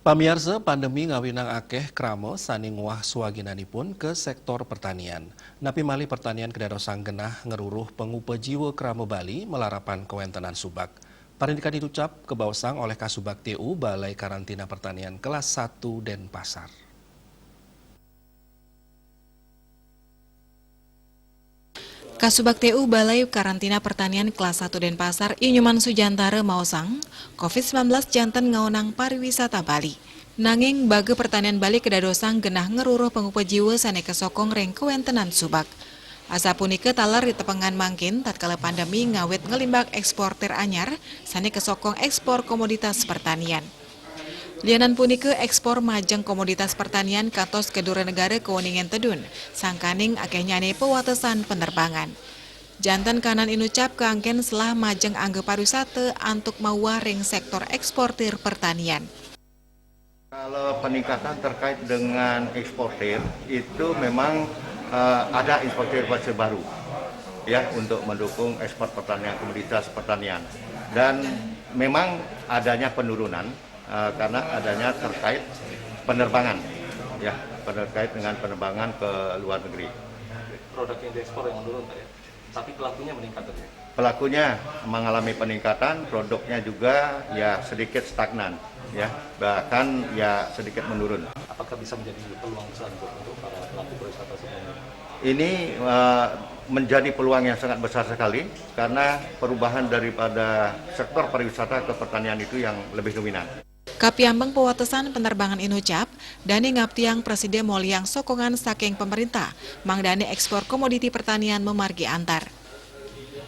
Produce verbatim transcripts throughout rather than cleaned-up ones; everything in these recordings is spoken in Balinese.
Pamiarsa, pandemi ngawinang akeh krama sane nguwah swaginanipun ke sektor pertanian. Napi malih pertanian kedadosang genah ngeruruh pangupa jiwa krama Bali malarapan kawentenan subak. Parindikan itucap kabaosang oleh Kasubag T U Balai Karantina Pertanian kelas satu Denpasar. Kasubag T U Balai Karantina Pertanian kelas satu Denpasar, I Nyoman Sujantara maosang, covid sembilan belas janten ngaonang pariwisata Bali. Nanging baga pertanian Bali kedadosang genah ngeruruh pangupa jiwa sane kasokong ring kawentenan subak. Asapunika taler ri tepengan mangkin tatkala pandemi ngawit nglimbak eksportir anyar sane kasokong ekspor komoditas pertanian. Lianan punika, ekspor majeng komoditas pertanian kantos ke dura negara kauningin tedun, sangkaning akehnyane pawatesan penerbangan. Janten kanan inucap kaanggen selah majeng angga pariwisata antuk mauwah ring sektor eksportir pertanian. Kalau peningkatan terkait dengan eksportir, itu memang, eh, ada eksportir-eksportir baru, ya, untuk mendukung ekspor pertanian, komoditas pertanian. Dan memang adanya penurunan, eh, karena adanya terkait penerbangan, ya, terkait dengan penerbangan ke luar negeri. Produk yang diekspor yang menurun, Pak, ya? Tapi pelakunya meningkat, Pak, ya? Pelakunya mengalami peningkatan, produknya juga, ya, sedikit stagnan, ya, bahkan, ya, sedikit menurun. Apakah bisa menjadi peluang besar untuk, untuk para pelaku pariwisata sebenarnya? Ini, eh, menjadi peluang yang sangat besar sekali karena perubahan daripada sektor pariwisata ke pertanian itu yang lebih dominan. Kapiambeng pawatesan penerbangan inucap, dane ngaptiang prasida moliang sokongan saking pemerintah, mangdane ekspor komoditi pertanian mamargi antar.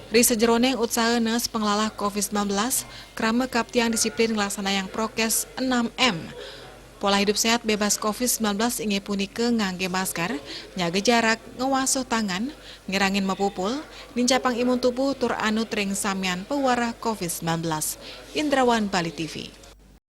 Ri sajeroning utsahana panglalah covid sembilan belas, krama kaptiang disiplin nglaksanayang prokes enam M. Pola hidup sehat bebas covid sembilan belas inggih punika ngangge masker, nyaga jarak, ngwasuh tangan, ngirangin mapupul, nincapang imun tubuh tur anut ring samian pawarah covid sembilan belas. Indrawan, Bali T V.